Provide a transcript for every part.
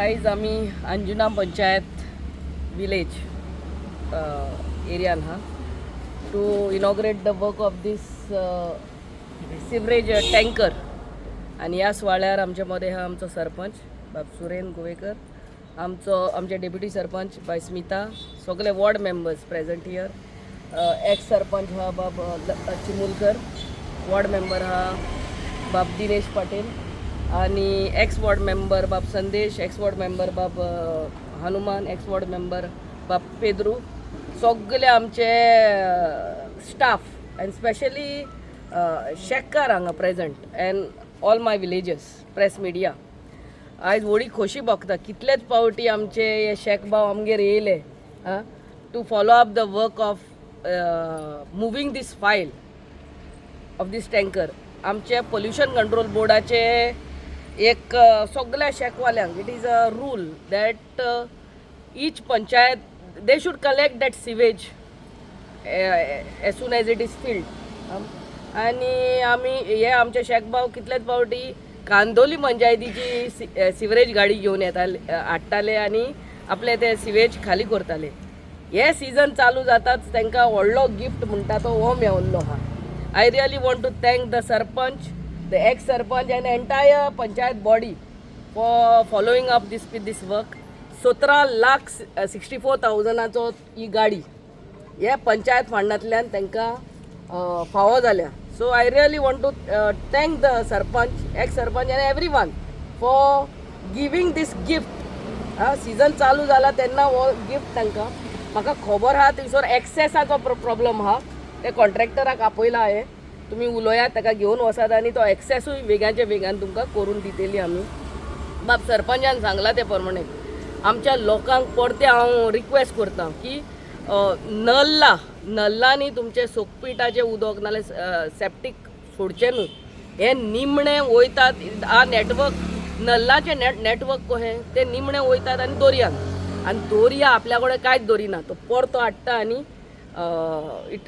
आयज आमी अंजुना पंचायत विलेज एरियान हा to inaugurate the work of this sewerage tanker. आनी ह्या सुवाळ्यार आमचे मदें आहा आमचो सरपंच बाब सुरेन गोवेकर, आमचो आमचे डेप्युटी सरपंच बाय स्मिता, सगळे ward members present here, ex sarpanch हा बाब चिमुलकर, वॉर्ड मेंबर हा बाब दिनेश पाटील आणि एक्स वॉर्ड मेंबर बाब संदेश, एक्स वॉर्ड मेंबर बाब हनुमान, एक्स वॉर्ड मेंबर बाब पेद्रू, सगळे आमचे स्टाफ आनी स्पेशली शेक्कार हांगा present and all my villagers, press media. आयज व्हडली खोशी भोगता. कितलेच पावटी आमचे हे शेक भाव आमगेर येयले आं to follow up the work of moving this file of this tanker. आमचे पोल्युशन कंट्रोल बोर्डाचे एक सगल्या शेकवाल्यांक it is a rule that each panchayat they should collect that sewage as soon as it is filled. आनी आमी हे आमचे शेक भाव कितलेच पावटी कांदोली पंचायतीची सिवरेज गाडी घेवन येताले, हाडटाले आनी आपले ते सिवेज खाली करताले. हे सिजन चालू जाताच तांकां व्हडलो गिफ्ट म्हणटा तो हो मेवल्लो आहा. I really want to thank the sarpanch, the ex sarpanch and entire panchayat body for following up this with this work. 17,64,000चो ही गाडी हे पंचायत फंडांतल्यान तांकां फावो जाल्या. So I really want to thank the sarpanch, ex sarpanch and every one for giving this gift. Season चालू जाला तेन्ना हो gift तांकां. म्हाका खबर आहा थंयसर एक्सेसाचो प्रॉब्लम आहा. ते कॉन्ट्रॅक्टराक आपयला हांवें, तुमी उलयात ताका घेवन वचात आनी तो एक्सेसूय वेगाच्या वेगान तुमकां करून दितली आमी. बाब सरपंचान सांगलां ते प्रमाणे आमच्या लोकांक परतें हांव रिक्वेस्ट करता की नल्ला नल्लांनी तुमचें सोकपिठाचें उदक नाल्यार सेप्टीक सोडचें न्हू. हें निमणें वयतात आ नॅटवर्क नल्लाचें नॅटवर्क कशें तें निमणें वयतात आनी दर्यान, आनी दर्या आपल्या कडेन कांयच दवरिना, तो परतो हाडटा आनी it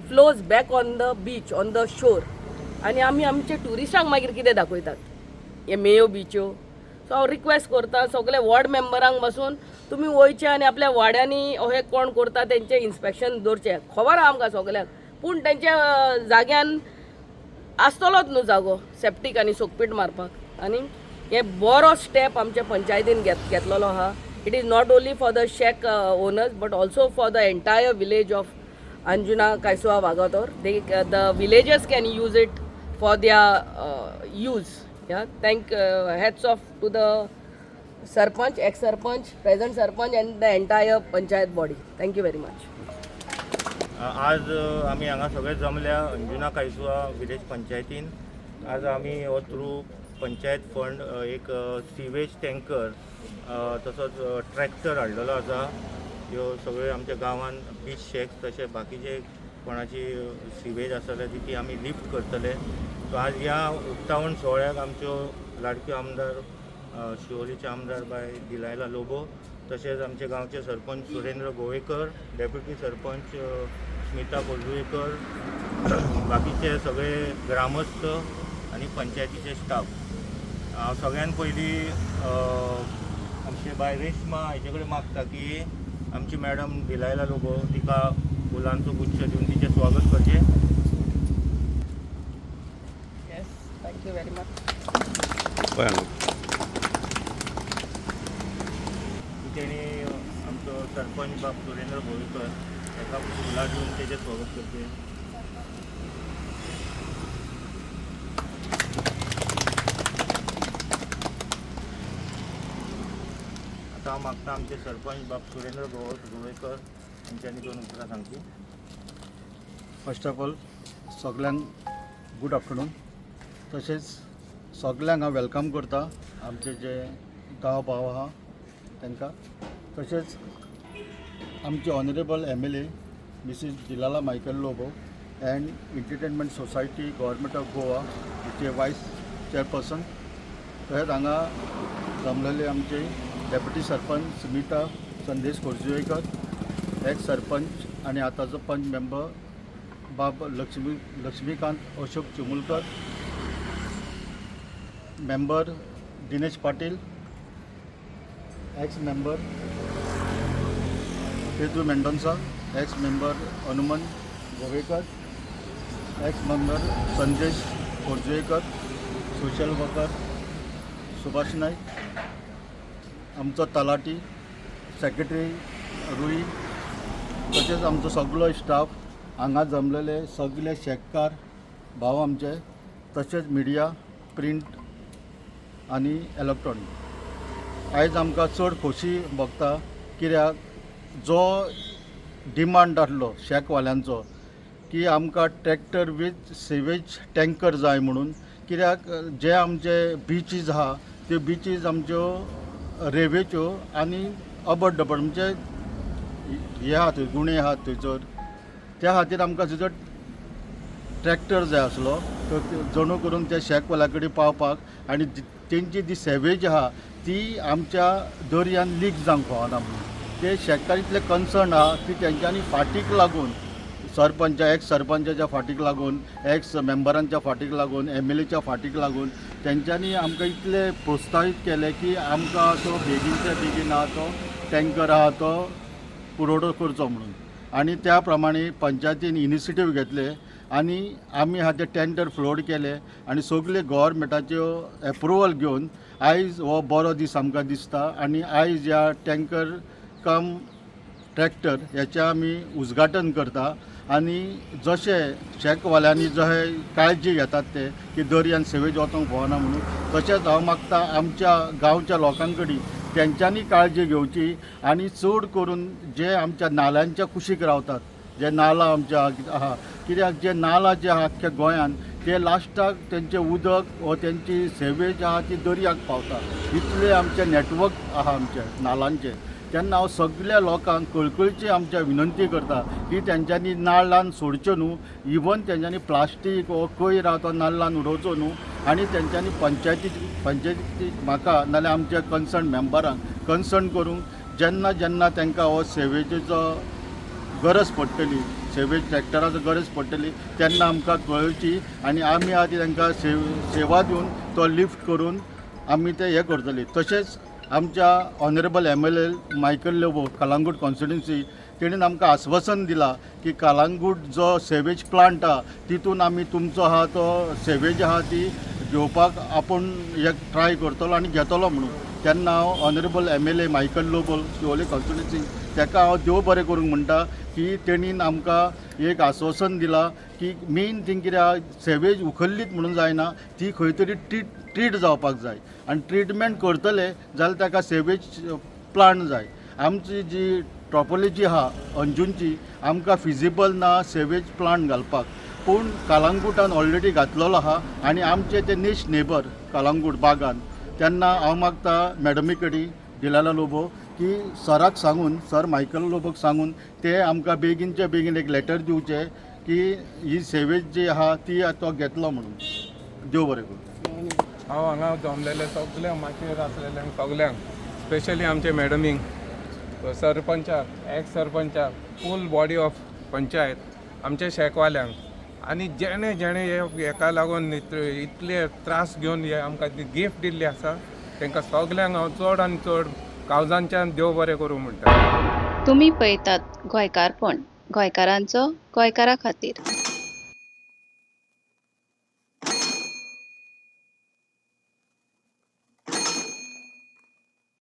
flows back on the beach, on the shore. आनी आमी आमचे ट्युरिस्टांक मागीर कितें दाखयतात हे मेयो बिच्यो. सो हांव रिक्वेस्ट करता सगळे वॉर्ड मेंबरांक बसून तुमी वयचे आनी आपल्या वाड्यांनी अशें कोण करता तेंचें इन्स्पेक्शन दवरचें. खबर आहा आमकां सगल्यांक, पूण तेंच्या जाग्यान आसतलोच न्हू जागो सेप्टीक आनी सोकपीट मारपाक. आनी हे बरो स्टेप आमच्या पंचायतीन घेतलेलो आहा. It is not only for the shack owners but also for the entire village of Anjuna, Caisua, Vagator. They the villagers can use it for their use. Yeah, thank hats off to the sarpanch, ex sarpanch, present sarpanch and the entire panchayat body. Thank you very much. आज आमी हांगा सगळे जमल्या Anjuna कायसुआ village पंचायतीन. आज आमी हो through panchayat fund एक sewage tanker तसोच ट्रॅक्टर हाडलेलो आसा. ह्यो सगळ्यो आमच्या गांवान बीच शॅक्स तशें बाकीचे कोणाची सिवेज आसा जाल्यार ती आमी लिफ्ट करतले. सो आज ह्या उक्तावण सुवाळ्याक आमच्यो लाडक्यो आमदार, शिवोलीचे आमदार बाय दिलायला लोबो, तशेंच आमचे गांवचे सरपंच सुरेंद्र गोवेकर, डेप्युटी सरपंच स्मिता खोर्जुवेकर, बाकीचे सगळे ग्रामस्थ आनी पंचायतीचे स्टाफ. हांव सगळ्यान पयलीं आमचे बाय रेश्मा हेचे कडेन मागता की आमची मॅडम डिलायला लोबो तिका फुलांचो गुच्छ दिवन तिचें स्वागत करचें. Yes, thank you very much. पळय हांगा. तेणी आमचो सरपंच बाब सुरेंद्र गोवेकर ताका फुलां दिवन तेजें स्वागत करचें. आतां हांव मागता आमचे सरपंच बाब सुरेंद्र गोवेकर हांच्यांनी दोन उतरां सांगची. फर्स्ट ऑफ ऑल सगल्यांक गूड आफ्टरनून. तशेंच सगल्यांक हांव welcome करता, आमचे जे गांव भाव आहा तांकां. तशेंच आमचे honourable MLA Mrs Delilah Michael Lobo and entertainment society government of Goa हिचे वायस चेअरपर्सन, तशेंच हांगा जमलेले आमचे डेप्युटी सरपंच स्मिता संदेश खोर्जुवेकर, एक्स सरपंच आनी आतांचो पंच मेंबर बाब Laxmikant Ashok Chimulkar, member Dinesh Patil, ex member Pedro Mendonca, ex member Hanuman Govekar, ex member Sandesh Porjuvekar, social worker Subhash Naik, आमचो talati secretary रुई, तशेंच आमचो सगलो स्टाफ, हांगा जमलेले सगले शेतकार भाव आमचे, तशेंच मिडिया, प्रिंट आनी इलेक्ट्रॉनीक. आयज आमकां चड खोशी भोगता, कित्याक जो डिमांड आहलो शॅकवाल्यांचो की आमकां ट्रॅक्टर वीथ सिवेज टँकर जाय म्हणून, कित्याक जे आमचे बिचीज आहा त्यो बिचीज आमच्यो रेंवेच्यो आनी अबड डबड, म्हणजे हे आहा थंय, गुणे आहात थंयसर. त्या खातीर आमकां थंयसर ट्रॅक्टर जाय आसलो, तर जणू करून त्या शॅकवाल्या कडेन पावपाक आनी तेंची जी सेवेज आहा ती आमच्या दर्यान लीक जावंक फावना म्हणून. ते शेतकार इतले कन्सर्न आहा की तेंच्यांनी फाटीक लागून सरपंच, एक्स सरपंचाच्या फाटीक लागून, एक्स मेंबरांच्या फाटीक लागून, एमएलएच्या फाटीक लागून तेंच्यांनी आमकां इतले प्रोत्साहीत केले की आमकां तो बेगीनच्या बेगीन आहा तो टँकर आहा तो पुरवठो करचो म्हणून. आनी त्या प्रमाणे पंचायतीन इनिशिएटीव घेतले आनी आमी आहा ते टेंडर फ्लोड केले आनी सगले गोवोरमेंटाच्यो एप्रुवल घेवन आयज हो बरो दीस आमकां दिसता. आनी आयज ह्या टँकर कम ट्रॅक्टर हेचें आमी उद्घाटन करता. आनी जशें शॅकवाल्यांनी जशें काळजी घेतात ते की दर्यान सेवेज वचोंक फावना म्हणून, तशेंच हांव मागता आमच्या गांवच्या लोकां कडेन तेंच्यांनी काळजी घेवची आनी चड करून जे आमच्या नाल्यांच्या कुशीक रावतात, जे नाला आमच्या आहा, कित्याक जे नाला जे आहा आख्ख्या गोंयान ते लास्टाक तेंचें उदक वो तेंची सेवेज आहा ती दर्याक पावता. इतले आमचें नेटवर्क आहा आमचें नालांचें. तेन्ना हांव सगल्या लोकांक कळकळची आमच्या विनंती करता की तेंच्यांनी नाल्लान सोडच्यो न्हू, इवन तेंच्यांनी प्लास्टीक वो कोयर आहा तो नाल्लान उडोवचो न्हू. आनी तेंच्यांनी पंचायती म्हाका नाल्यार आमच्या कन्सर्न मेंबरांक कन्सर्न करूंक जेन्ना जेन्ना तांकां हो सेवेचो गरज पडटली, सेवेज ट्रॅक्टराचो गरज पडटली, तेन्ना आमकां कळोवची आनी आमी आदी तांकां सेवा दिवन तो लिफ्ट करून आमी ते हें करतली. तशेंच आमच्या honourable MLA Michael Lobo, Calangute constituency, तेणेन आमकां आस्वासन दिलां की कलांगूट जो सेवेज प्लांट आहा तितून आमी तुमचो आहा तो सेवेज आहा ती घेवपाक आपूण एक ट्राय करतलो आनी घेतलो म्हणून. तेन्ना हांव honourable MLA Michael Lobo, Siolim constituency, ताका हांव देव बरें करूंक म्हणटा की तेणीन आमकां एक आस्वासन दिलां की मेन थींग कितें आहा, सेवेज उखल्लीच म्हणून जायना, ती खंय तरी ट्रीट जावपाक जाय आनी ट्रिटमेंट करतले जाल्यार ताका सेवेज प्लांट जाय. आमची जी टॉपोलॉजी आहा अंजूनची, आमकां फिजिबल ना सेवेज प्लांट घालपाक, पूण कलांगूटान ऑलरेडी घातलेलो आहा आनी आमचे ते नेक्स्ट नेबर कलांगूट बागान. तेन्ना हांव मागता मॅडमी कडेन, डिलायला लोबो, की सराक सांगून, सर मायकल लोबोक सांगून ते आमकां बेगीनच्या बेगीन एक लेटर दिवचें की ही सेवेज जी आहा ती तो घेतलो म्हणून. देव बरें करूं. हांव हांगा जमलेले सगल्या माचयेर आसलेल्यांक सगल्यांक, स्पेशली आमचे मॅडमींक, सरपंचाक, एक्स सरपंचाक, फूल बॉडी ऑफ पंचायत, आमचे शेकवाल्यांक आनी जेणे जेणे हे हेका लागून इतले त्रास घेवन हे आमकां गिफ्ट दिल्ली आसा, तांकां सगल्यांक हांव चड आनी चड काळजांच्यान देव बरें करूं म्हणटा. तुमी पळयतात गोंयकारपण, गोंयकारांचो गोंयकारा खातीर.